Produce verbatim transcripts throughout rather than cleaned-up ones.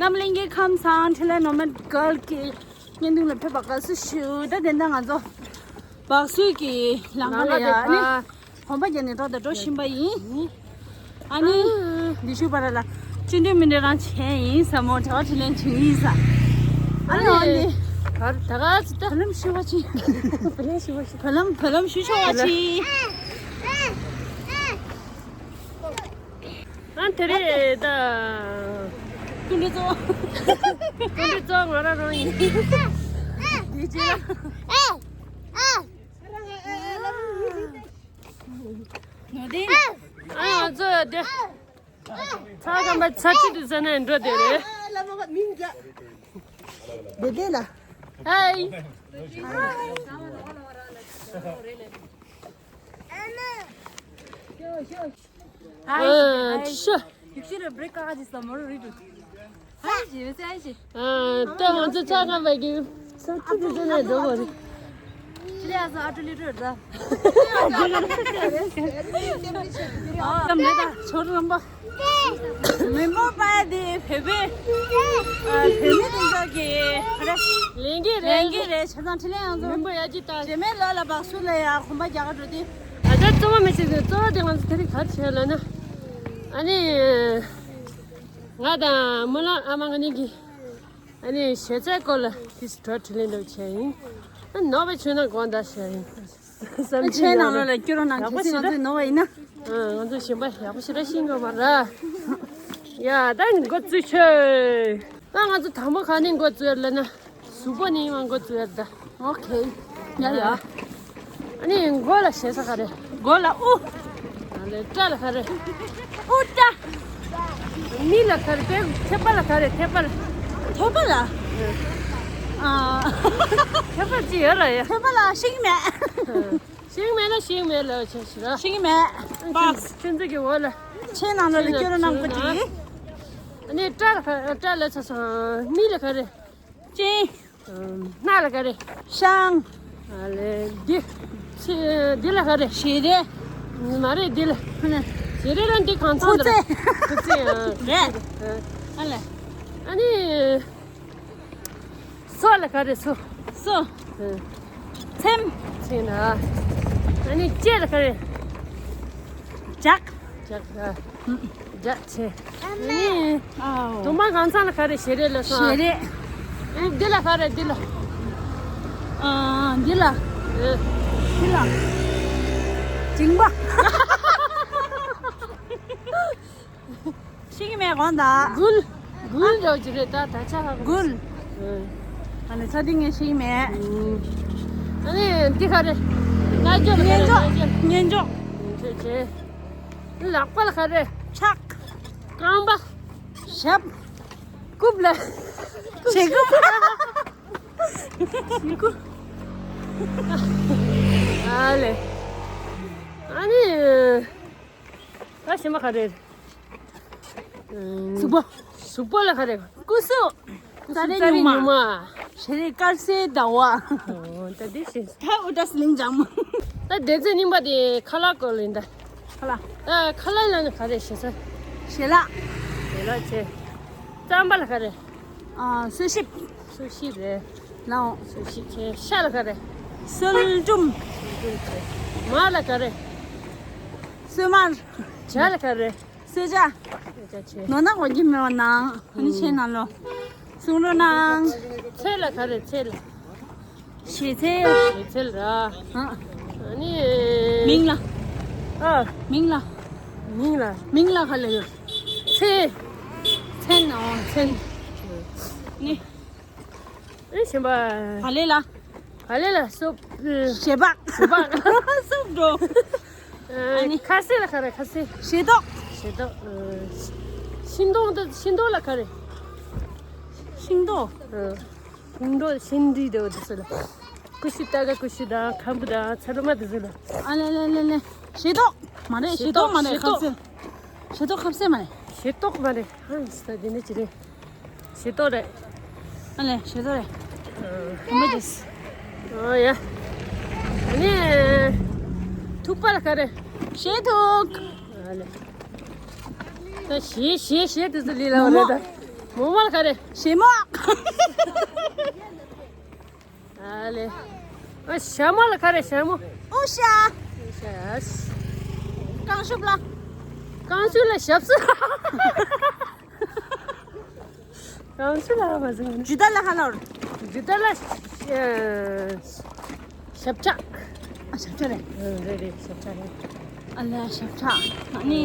བསམ་གླིང་གི་ཁམས་སངས་འཕྲིན་ལས་ནོ་མན་གྷལ་གྱི་བརྙན་ཐུང་ལ་ཕེབས་པར་དགའ་བསུ་ཞུ། ད་དེ་འདྲ་ང་ཚོ་སྦག་སུ་གི་ལམ་ཁ་ལ་ཡ་ནི་གོམ་པ་རྒྱག་ནས་འགྲོ་དང་འགྲོ་བཞིན་པ་ཡིན། ཨ་ནི་འདི་ཤུ་པ་ར་ལ་སྤྱི་འཐུས་མི་འདྲ་རང་བྱས་ཡིན་ས་མོ་དྲ་བ་དྲི་ལན་བྱུང་ཡིན་ས། ཨ་ནི་འོ་ནི་གར་ད་ག་ཚོད་ད་བ་ལམ་ཞུ་བ་ཅི། བ་ལམ་ཞུ་བ་ཅི། བ་ལམ་བ་ལམ་ཞུ་ཆོག་བ་ཅི། ཨ་དེ་རེད་ད། སྐུ་མགྲོན་གཙོ་བོ། སྐུ་མགྲོན་གཙོ་བོ་ང་རང་རང་ཡིན། འདི་ཅི། ནོ་དེ། ཨ་ང་ཚོ་དེ། ཚ་གམ་པ་ཚ་ཅི་དུ་ཟ་ནས་འགྲོ་དེ་རེད། བདེ་བདེ་ལ། ཧའི། ཨ་ཤོ། ཡུག་ཤི་རུ་བྲེག་ག་ག་ཅི་སམ་མོ་རུ་རི་ཏུ། ཨ་ཤི་བེ་སེ་ཨ་ཤི། ཨ་ད་ང་ཚོ་ཆ་ག་བའི་གི་སོ་ཏུ་ཏུ་ཏུ་ནས་འགྲོ་བ་རེད། ཅི་ལས་ཨ་ས་ཨ་ཏུ་ལི་ཏུ་ར། ཨ་མེ་ད་ཆོར་རམ་པ། མི་མོ་པ་དེ་བོད་པའི་ཨ་བོད་མི་དེ་ཚོ་གི་རེད། ལེན་གི་རེད། ལེན་གི་རེད། ཆ་ཚང་འཕྲིན་ལས་ཡང་ཚོ་མི་མོ་ཡ་ཅི་ད་རྗེས་མའི་ལོ་ལ་སྦག་སུ་ལ་ཡ་གོམ་པ་རྒྱག་ག་འགྲོ་དེ། ཨ་ད་གཙོ་བོ་མི་ཆེ་གཙོ་བོ་དེ་ང་ཚོ་དེ་རིང་ག་རེ་བྱས་ལབ་ན། ཨ་ནི། ང་དང་རྨི་ལམ་ཨ་མ་ང་གཉིས་ཀྱིས་ཨ་ནི་ཞེ་ཚའི་སྐོར་ལ་དེ་འདྲ་དྲི་ལན་འདྲ་བྱས་ཡིན། ཨ་ནོར་བ་བྱུང་ན་དགོངས་དག་ཞུ་ཡིན། བསམ་ཚུལ་ཆེ་ནང་ལོགས་ལ་སྐྱོ་རོ་ནང་གལ་སྲིད་ང་ཚོས་ནོར་བ་ཡིན་ན། ཨ་ང་ཚོ་གཞན་པ་ཡག་པོ་ཞེ་དྲག་ཤེས་དགོས་པ་ར། ཡ་ད་ནི་འགོ་བཙུགས་ཆོག་ཨ་ང་ཚོ་དང་པོ་ག་ནས་འགོ་བཙུགས་ཡོད་ལབ་ན། གཟུགས་པོ་ནས་ཡིན་པ་འགོ་བཙུགས་ཡོད་ད། ཨོ་ཁེ། ཡ་ཡ། ཨ་ནི་མགོ་ལ་ཞེ་ས་ག་རེ། མགོ་ལ་དབུ། ཨ་ལེ་སྐྲ་ལ་ག་རེ། དབུ་སྐྲ། མིག་ལ་ག་རེ། ཐད་པ་ལ་ག་རེ། ཐད་པ་ལ། ཐད་པ་ལ། ཨ། ཐད་པ་ཅི་ཡོད་ར་ཡ། ཐད་པ་ལ་ཤེས་ཀྱི་མེད། ཤེས་ཀྱི་མེད་ན་ཤེས་ཀྱི་མེད་ལབ་བྱས་ཤི་ར། ཤེས་ཀྱི་མེད། པགས། ཁྱོད་ཚོ་གི་འོག་ལ། ཆེ་ནང་ལོགས་ལ་སྐྱོ་རོ་ནང་གོ་ཅི། ཨ་ནི་སྐྲ་ལ་ག་སྐྲ་ལ་ཚ་སོང་། མིག་ལ་ག་རེ། སྤྱན། སྣ་ལ་ག་རེ། ཤངས། ཨ་ལེ་འདི། ཚེ་འདི་ལ་ག་རེ། ཞལ་རས། མ་རེད་འདི་ལ། ཞལ་རས་ལ་འདི་གང་ཚང་འདི་ལ། སྐུ་ཚེ། སྐུ་ཚེ་ཨ། རེད། ཨ་ལེ། ཨ་ནི། སོ་ལ་ག་རེ་སོ། སོ། ཨ། ཚེམས། ཚེམས་ལ། ཨ་ནི་ལྕེ་ལ་ག་རེ། ལྗགས། ལྗགས་ལ། ལྗགས་ཚེ། ཨ་ནི། ཨའོ། གདོང་པ་གང་ཚང་ལ་ག་རེ། ཞལ་རས་ལ་སོ། ཞལ་རས། ཨ་ནི་འདི་ལ་ག་རེ་འདི་ལ། ཨ། འདི་ལ། ཨ། འདི་ལ། མཇིང་པ། ཤེས་ཀྱི་མེད་དགོངས་དག་མགུལ། མགུལ་འདྲ་བོ་ཅིག་རེད་ད། ད་ཆ་ཧ་གོ་མགུལ། ཨ་ནི་ཚ་འདི་ངས་ཤེས་ཀྱི་མེད། ཨ་ནི་འདི་ག་རེ། རྣ་ཅོག་ལ་ག་རེ། སྙན་ཅོག་སྙན་ཅོག་སྙན་ཅོག་སྙན་ཅོག་བྱས། ལག་པ་ལ་ག་རེ། ཕྱག་རྐང་པ། ཞབས། རྐུབ་ལ། ཞེ་རྐུབ། ཞེ་རྐུབ། ཨ་ལེ། ཨ་ནི། ད་ཞེ་མ་ག་རེ། གཟུགས་པོ། གཟུགས་པོ་ལ་ག་རེ། སྐུ་གཟུགས། སྐུ་གཟུགས་རྩ་རྩ་རི་རི་ཉུང་མ། ཉུང་མ། ཞལ་རས་དཀར་གསལ་ཟླ་བ། ཨོ་ད་འདི་ཞིག་ད་ཨུ་ཏྲ་སི་ལིང་འཇམ། ད་སྡེ་ཚན་རྙིང་པ་དེ་ཁ་ལག་སྐོར་ལ་ཡིན་ད། ཁ་ལག་ད་ཁ་ལག་ལ་ནི་ག་རེ་ཞེ་ས། ཞལ་ལག་ཞལ་ལག་བྱས། རྩམ་པ་ལ་ག་རེ། ཨ་གསོལ་ཞིབ། གསོལ་ཞིབ་རེད། ལའོ། གསོལ་ཞིབ་བྱས། ཤ་ལ་ག་རེ། གསོལ་འདྲུམ། གསོལ་འདྲུམ་བྱས། མ་ལ་ག་རེ། གསོལ་མར། ཇ་ལ་ག་རེ། གསོལ་ཇ། གསོལ་ཇ་བྱས། ནོར་ན་གོ་གི་མེད་པ་ནང་། ཨ་ནི་ཆེ་ནང་ལོ། གསུང་རོགས་གནང་། ཚལ་ལ་ག་རེ་ཚལ། ཞལ་ཚལ། ཞལ་ཚལ་ར། ཨ། ཨ་ནི། མིང་ལ། ཨ། མིང་ལ། མིང་ལ། མིང་ལ་ག་ལ་ཡོད། ཚེ། ཚེ་ནང་ཚེ། ནི། ཨེ་ཞིམ་པ། བག་ལེབ་ལ། བག་ལེབ་ལ་སོབ། ཞལ་པག་ཞལ་པག་སོབ་འགྲོ། ཨ་ནི། ཁ་ཟས་ལ་ག་རེ་ཁ་ཟས། ཤེས་ཏོག་ཤེས་ཏོག་ཤིང་ཏོག་འདི་ཤིང་ཏོག་ལ་ག་རེ། ཤིང་ཏོག་ཤིང་ཏོག་ཤིང་འབྲས་འདྲ་བོ་འདི་ཚོ་ལ། ཀུ་ཤུ་ཏ་ག་ཀུ་ཤུ་དང་ཁམ་བུ་དང་ཚ་ལུ་མ་འདི་ཚོ་ལ། ཨ་ལེ་ལེ་ལེ་ལེ། ཤེས་ཏོག་མ་རེད། ཤེས་ཏོག་མ་རེད། ཤེས་ཏོག་ཁ་ཟས། ཤེས་ཏོག་ཁ་ཟས་མ་རེད། ཤེས་ཏོག་མ་རེད། ཧང་སི་ད་འདི་ནི་ཅི་རེད། ཤེས་ཏོག་རེད། ཨ་ལེ་ཤེས་ཏོག་རེད། ཨ་མ་ཇིས། ཨོ་ཡ། ཨ་ནི། ཐུག་པ་ལ་ག་རེ། ཤེས་ཐུག་ཨ་ལེ། ད་ཤེས་ཤེས་ཤེས་དེ་ཚོ་ལི་ལ་བ་རེད་ད། མོ་མ་ལ་ག་རེ། ཞེ་མོ། ཨ་ལེ། ཨ་ཞྭ་མོ་ལ་ག་རེ་ཞྭ་མོ། ཨུ་ཤ། ཨུ་ཤ། རྐང་ཤུབས་ལ། རྐང་ཤུབས་ལ་ཞབས་སུ། རྐང་ཤུབས་ལ་མ་ཟིན། ཇི་ལྟར་ལ་ཧ་ལོར། ཇི་ལྟར་ལ། ཞབས་ཆག་ཨ་ཞབས་ཆག་རེད། ཨ་རེད་རེད། ཞབས་ཆག་རེད། ཨ་ལ་ཞབས་ཆག་ཨ་ནི།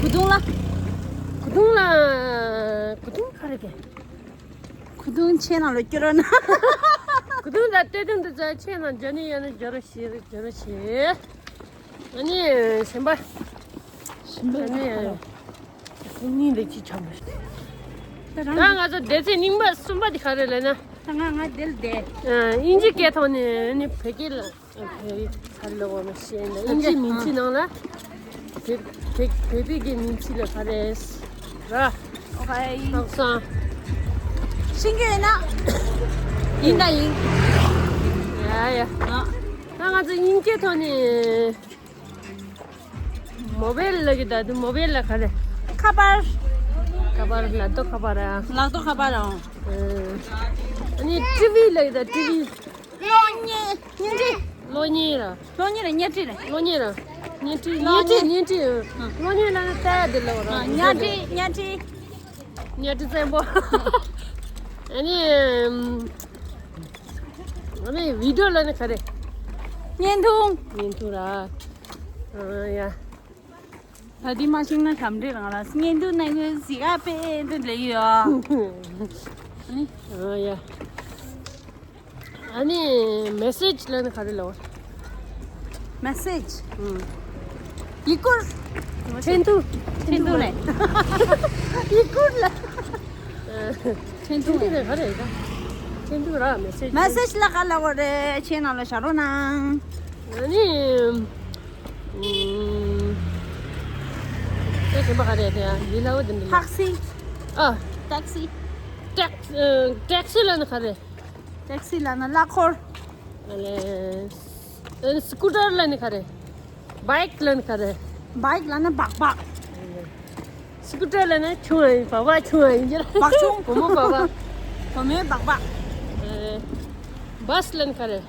གུ་དུང་ལ། གུ་དུང་ལ། གུ་དུང་ག་རེ་གེ། གུ་དུང་ཆེ་ནང་ལ་སྐྱོར་ན། གུ་དུང་ད་ལྟོས་དོན་དུ་ཆེ་ནང་འཇོ་ནི་ཡོད་ན་འཇོ་རོ་ཞེས་འཇོ་རོ་ཞེས། ཨ་ནི་གཞན་པ། གཞན་པ་ཨ་ནི་ག་རེ། སུམ་གཉིས་འདི་ཅི་ཆགས་མ་ཤེས། ད་ང་ཚོ་སྡེ་ཚན་རྙིང་པ་གསུམ་པ་འདི་ག་རེ་ལབ་ན། ད་ང་ང་འདིར་བསྡད། ཨ་དབྱིན་ཇི་སྐད་ཐོག་ནས་ནི་བོད་སྐད་ལ་བོད་ཡིག་ག་རེ་ལབ་དགོས་མ་ཤེས་ན། དབྱིན་ཇིའི་མིང་ཚིག་ནང་ལ་བོད་བོད་བོད་པའི་གི་མིང་ཚིག་ལ་ག་རེ་ར། ཨོ་ཁེ། ལྷག་བསམ། ཤེས་ཀྱི་ཡོད་ན། ཡིན་ད་ཡིན། ཡ་ཡ། ཨ། ད་ང་ཚོ་དབྱིན་སྐད་ཐོག་ནས། མོ་བེལ་ལབ་ཀྱི་ད་དུང་མོ་བེལ་ལ་ག་རེ། ཁ་པར། ཁ་པར་ལག་ཐོག་ཁ་པར་ཨ། ལག་ཐོག་ཁ་པར་ཨ། ཨ་ནི་ཊི་བི་ལབ་ཀྱི་ད་ཊི་བི། གློག་བརྙན། བརྙན་འཕྲིན། གློག་བརྙན་ར། གློག་བརྙན་ར་བརྙན་འཕྲིན། གློག་བརྙན་ར། བརྙན་འཕྲིན། གློག་བརྙན། བརྙན་འཕྲིན། བརྙན་འཕྲིན། ཨ། གློག་བརྙན་ལབ་ན་ལྟ་ཡ་དེ་ལབ་ར། ཨ། བརྙན་འཕྲིན། བརྙན་འཕྲིན། བརྙན་འཕྲིན་བཙན་པོ། ཨ་ནི། ཨ་ནི་བི་ཌི་ཡོ་ལབ་ན་ག་རེ། བརྙན་ཐུང་། བརྙན་ཐུང་ར། ཨ་ཡ། ད་འདི་མ་ཤེས་ན་ཞབས་འདྲེན་རང་ལ་བརྙན་ཐུང་ནང་གི་ཟི་ག་པེ་འདི་ལས་ཡོད། ཨ་ནི། ཨ་ཡ། ཨ་ནི་མེ་སེ་ཇི་ལབ་ན་ག་རེ་ལབ། མེ་སེ་ཇི། ཨུམ། ཡི་གུར། འཕྲིན་ཐུང་། འཕྲིན་ཐུང་རེད། ཡི་གུར་ལ། འཕྲིན་ཐུང་རེད། ག་རེ་ཡིན་ད། འཕྲིན་ཐུང་ར་མེ་སེ་ཇི། མེ་སེ་ཇི་ལ་ག་ལབ་དགོས་རེད། ཁྱེད་རྣམས་ལ་ཞབས་བྲོ་གནང་། ཨ་ནི། ཨུམ། དེ་གཞན་པ་ག་རེ་རེད། ཡིན་ལ་འོ་དེ་འདི། ཐག་སི། ཨ། ཊེག་སི། ཊེག་ཨ། ཊེག་སི་ལབ་ན་ག་རེ། ཊེག་སི་ལབ་ན་གླ་འཁོར། ཨ་ལེ། ཨ་ནི་སི་ཀུ་ཊར་ལབ་ན་ག་རེ། བྷའིག་ལབ་ན་ག་རེ། བྷའིག་ལབ་ན་སྦག་སྦག་སི་ཀུ་ཊར་ལབ་ན་ཆུང་བ་ཡིན། སྦག་སྦག་ཆུང་བ་ཡིན་གྱི་ར། སྦག་ཆུང་། བུ་མོ་སྦག་སྦག་བུ་མོའི་སྦག་སྦག་ཨ་ལེ། བྷ་སི་ལབ་ན་ག་རེ།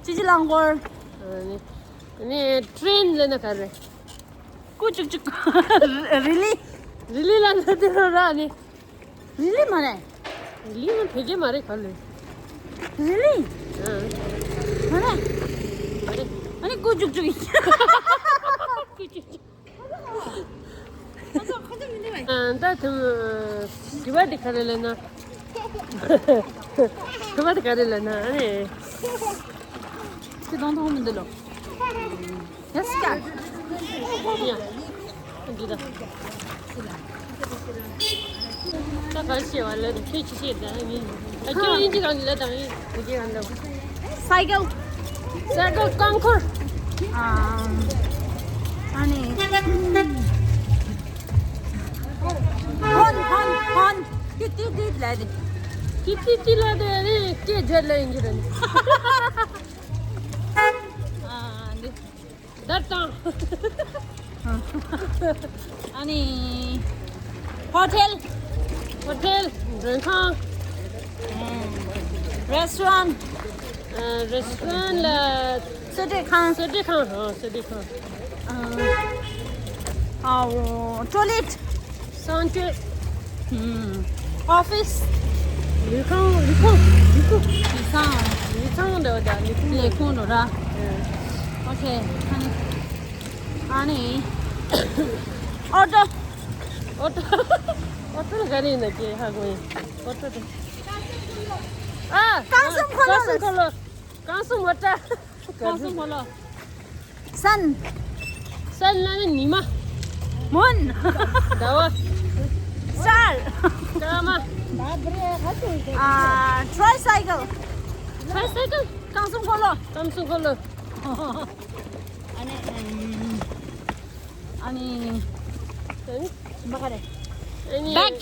སྤྱི་སྤྱོད་རླངས་འཁོར། ཨ་ནི། ཨ་ནི་ཊེ་རེན་ལབ་ན་ག་རེ། ཀུ་ཅུག་ཅུག་རི་ལི། རི་ལི་ལབ་ན་དེ་རོ་ར་ནི། རི་ལི་མ་རེད། རི་ལི་ནི་བོད་སྐད་མ་རེད་ག་ལེ། རི་ལི། ཨ། མ་རེད། མ་རེད། ཨ་ནི་ཀུ་ཅུག་ཅུག་ཡིན། ཀུ་ཅུག་ཅུག་ཨ། ད་དུང་དྲི་བ་དེ་ག་རེ་ལབ་ན། དྲི་བ་དེ་ག་རེ་ལབ་ན་ཨ་ནི། ཁྱེད་གཏོང་ཐུབ་མི་འདུག་ལོ། ཡ་སི་ཀ་ཡ། འདི་ད། ད་ག་རེ་བཤད་པ་ལབ་དང་ཁྱོད་ཅི་བཤད་དང་ངས། ཨ་ཁྱོད་དབྱིན་ཇི་གང་གི་ལབ་དང་ངས་བོད་སྐད་གང་ལབ། སའི་ཀལ། སའི་ཀལ་རྐང་འཁོར། ཨ། ཨ་ནི། ཧོན་ཧོན་ཧོན། ཏི་ཏི་ཏི་ལབ་དེ། ཏི་ཏི་ཏི་ལབ་དེ་ཨ་ནི་སྐད་རྒྱག་ལབ་ཡིན་གྱི་རེད། ཨ་འདི། བརྡ་བཏང་། ཨ་ནི། ཧོ་ཊེལ། ཧོ་ཊེལ། མགྲོན་ཁང་། རེ་སི་ཊོ་རན། ཨ། རེ་སི་ཊོ་རན་ལ། གསོལ་མགྲོན་ཁང་། གསོལ་མགྲོན་ཁང་། ཨ། གསོལ་མགྲོན་ཁང་། ཨ། ཨའོ། ཊོའི་ལེཊ། གསང་སྤྱོད། ཨུམ། ཨོ་ཕི་སི། ལས་ཁང་། ལས་ཁང་། ལས་ཁང་། ལས་ཁང་། ལས་ཁང་འདྲ་བ་འདྲ། ལས་ཁང་། ལས་ཁང་འདྲ་ར། ཨུམ། ཨོ་ཁེ། ཨ་ནི། ཨ་ནི། ཨོ་ཊོ། ཨོ་ཊོ། ཨོ་ཊོ་ལ་ག་རེ་ཡིན་ན་ཀྱེ་ཧ་གོ་ཡིན། ཨོ་ཊོ་དེ། ཨ། རྐང་གསུམ་འཁོར་ལོ། རྐང་གསུམ་འཁོར་ལོ། རྐང་གསུམ་མོ་ཊ། རྐང་གསུམ་འཁོར་ལོ། སན། སན་ལབ་ན་ཉི་མ། མུན། ཟླ་བ། སི་ཊར། སྐར་མ། ཨ། ཊི་རའི་སའི་ཀལ། ཊི་རའི་སའི་ཀལ། རྐང་གསུམ་འཁོར་ལོ། རྐང་གསུམ་འཁོར་ལོ། ཨ་ནི། ཨ་ནི། ཨ་ནི། མ་ག་རེ། ཨ་ནི། བེག།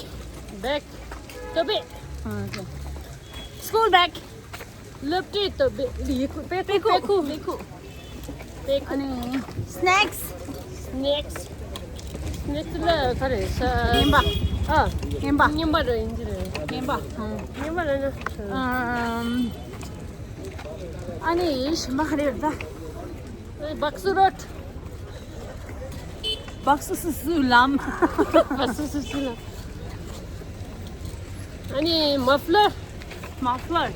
བེག། ཏོ་པེ། ཨ། སི་ཀུལ་བེག། སློབ་གྲྭའི་ཏོ་པེ། ཡི་ཁུག་དཔེ་ཁུག་དཔེ་ཁུག་དཔེ་ཁུག་དཔེ་ཁུག་ཨ་ནི། སི་ནེག་སི། སི་ནེག་སི། ནེགསི་ལ་ག་རེ་ས། ངན་པ། ཨ། ངན་པ། ངན་པ་རེད་ཡིན་གྱི་རེད། ངན་པ། ཨ། ངན་པ་རེད་ན། ཨམ། ཨ་ནི་གཞན་པ་ག་རེ་རེད་ད། སྦག་སུ་རོད། སྦག་སུ་སུ་སུ་ལམ། སྦག་སུ་སུ་སུ་ལམ། ཨ་ནི་མ་ཕ་ལར། མ་ཕ་ལར། ཨེ།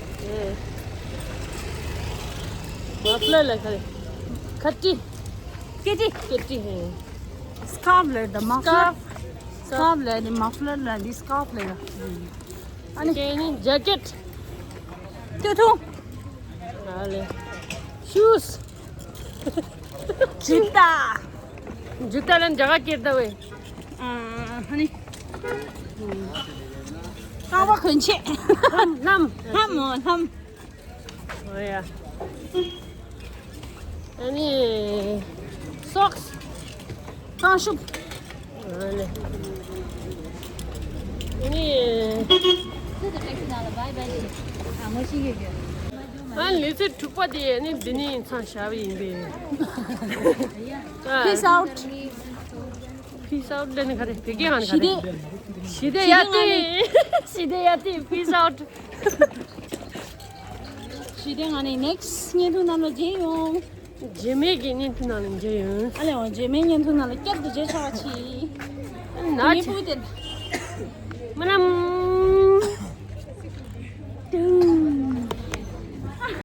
མ་ཕ་ལར་ལ་ག་རེ། ཁ་ཏི། ཀེ་ཏི། ཀེ་ཏི་ཧེ། སི་ཀར་ཕ་ལ་ད་མ་ཕ་ལར། སི་ཀར་ཕ་ལ་ནི་མ་ཕ་ལར་ལ་འདི་སི་ཀར་ཕ་ལ། ཨ་ནི། ཨ་ནི་ཇེ་ཀེ་ཊི། སྟོད་ཐུང་། ཨ་ལེ། ཤུ་སི། ཇུ་ཏ། ཇུ་ཏ་ལ་རྒྱ་གར་སྐད་ད་བས། ཨ་ནི། རྐང་པ་གོན་ཆས། ལྷམ་ལྷམ། ལྷམ་མོ་ལྷམ། ཨོ་ཡ། ཨ་ནི། སོག་སི། རྐང་ཤུབས། ཨ་ནི། ཨ་ནི། ཨ་ལི་ཚེ་དྲུག་པ་དེ་ནི་འདི་ནས་མཚམས་བཞག་པ་ཡིན་པས། Peace out. Peace out ལབ་ནི་ག་རེ། བོད་སྐད་ཧང་ག་རེ། ཞི་བདེ་ཡ་ཏི། ཞི་བདེ་ཡ་ཏི། Peace out. ཞི་བདེ། ང་ནི་ནེགསི་བརྙན་ཐུང་ནང་ལ་མཇལ་ཡོང་། རྗེས་མའི་གི་བརྙན་ཐུང་ནང་ལ་མཇལ་ཡོང་། ཨ་ལེ་འོ། རྗེས་མའི་བརྙན་ཐུང་ནང་ལ་བསྐྱར་དུ་མཇལ་ཆོག་པ་ཆེ། ན་ཆེ། མི་ལམ།